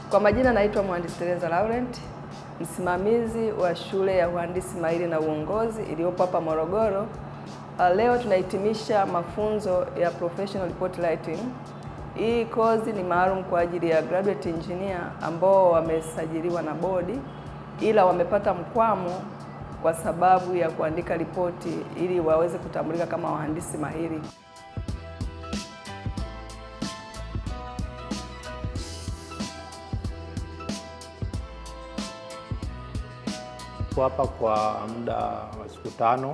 Kwa majina naitwa Mhandisi Teresa Laurent, msimamizi wa shule ya uhandisi mahiri na uongozi iliyopo hapa Morogoro. Leo tunahitimisha mafunzo ya Professional Report Writing. Hii kozi ni maalum kwa ajili ya graduate engineer ambao wamesajiliwa na bodi, ila wamepata mkwamo kwa sababu ya kuandika ripoti ili waweze kutambulika kama wahandisi mahiri. Hapa kwa muda wa siku 5.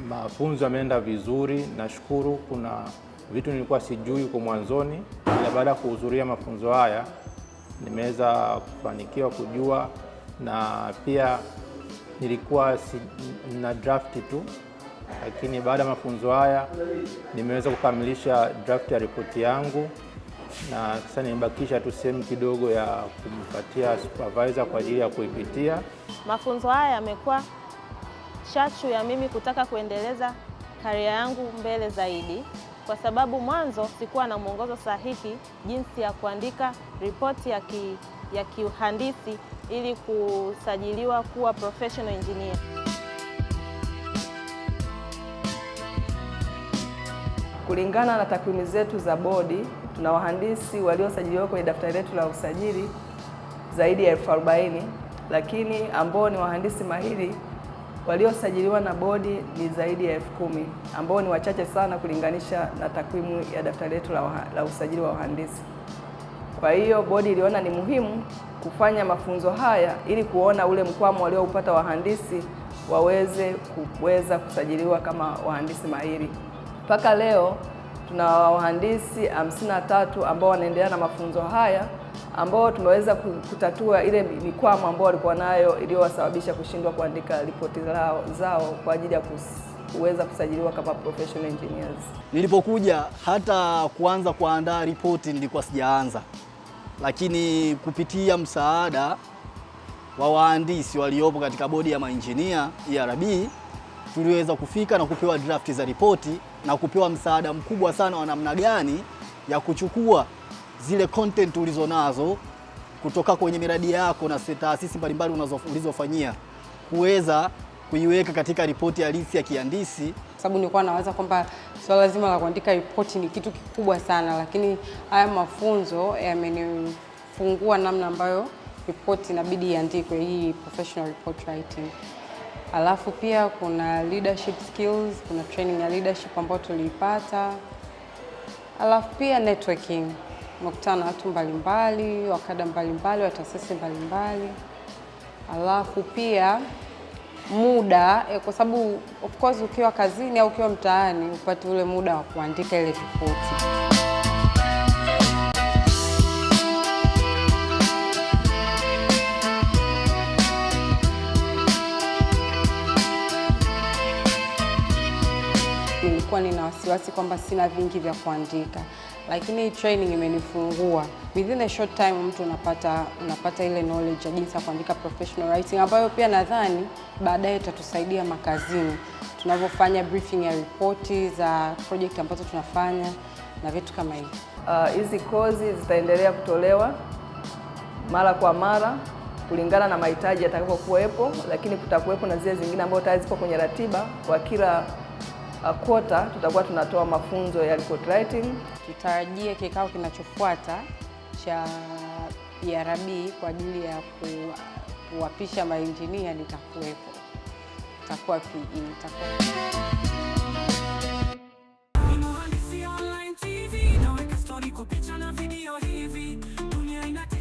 Mafunzo yameenda vizuri, nashukuru. Kuna vitu nilikuwa sijui huko mwanzoni, ila baada ya kuhudhuria mafunzo haya nimeweza kufanikiwa kujua, na pia nilikuwa na draft tu, lakini baada ya mafunzo haya nimeweza kukamilisha draft ya ripoti yangu, na sasa nimebakisha tu sehemu kidogo ya kumpatia supervisor kwa ajili ya kuipitia. Mafunzo haya yamekuwa chachu ya mimi kutaka kuendeleza career yangu mbele zaidi, kwa sababu mwanzo sikuwa na mwongozo sahihi jinsi ya kuandika ripoti ya kiuhandisi ili kusajiliwa kuwa professional engineer. Kulingana na takwimu zetu za bodi, tuna wahandisi waliosajiliwa kwenye daftari letu la usajili zaidi ya 40,000, lakini ambao ni wahandisi mahiri waliosajiliwa na bodi ni zaidi ya 10,000, ambao ni wachache sana kulinganisha na takwimu ya daftari letu la usajili wa wahandisi. Kwa hiyo bodi iliona ni muhimu kufanya mafunzo haya ili kuona ule mkwamo walioupata wahandisi waweze kuweza kusajiliwa kama wahandisi mahiri. Mpaka leo tuna wahandisi 53 ambao wanaendelea na mafunzo haya, ambao tumeweza kutatua ile mikwamo ambao walikuwa nayo iliyowasababisha kushindwa kuandika ripoti zao kwa ajili ya kuweza kusajiliwa kama professional engineers. Nilipokuja hata kuanza kuandaa ripoti nilikuwa sijaanza, lakini kupitia msaada wa wahandisi waliopo katika bodi ya mainjinia ERB tuliweza kufika na kupewa draft za ripoti na kupewa msaada mkubwa sana wa namna gani ya kuchukua zile content ulizonazo kutoka kwenye miradi yako na taasisi mbalimbali ulizofanyia kuweza kuiweka katika ripoti halisi ya kihandisi. Sababu nilikuwa nawaza kwamba swala zima la kuandika ripoti ni kitu kikubwa sana, lakini haya mafunzo yamenifungua namna ambayo ripoti inabidi iandikwe, hii professional report writing. Alafu pia kuna leadership skills, kuna training ya leadership ambayo tuliipata. Alafu pia networking, umekutana na watu mbalimbali, wakada mbalimbali, wa taasisi mbalimbali. Alafu pia muda, kwa sababu of course ukiwa kazini au ukiwa mtaani upate ule muda wa kuandika ile ripoti. Nilikuwa nina wasiwasi kwamba sina vingi vya kuandika, lakini hii training imenifungua. Within a short time mtu unapata ile knowledge ya jinsi ya kuandika professional writing, ambayo pia nadhani baadaye itatusaidia makazini tunavyofanya briefing ya ripoti za project ambazo tunafanya na vitu kama hivyo. Hizi kozi zitaendelea kutolewa mara kwa mara kulingana na mahitaji yatakayokuwepo, lakini kutakuwepo na zile zingine ambazo tayari zipo kwenye ratiba. Kwa kila quarter tutakuwa tunatoa mafunzo ya report writing. Tutarajie kikao kinachofuata cha ERB kwa ajili ya kuwapisha maengineer, nitakuwepo, nitakuwa PE, nitakuwa.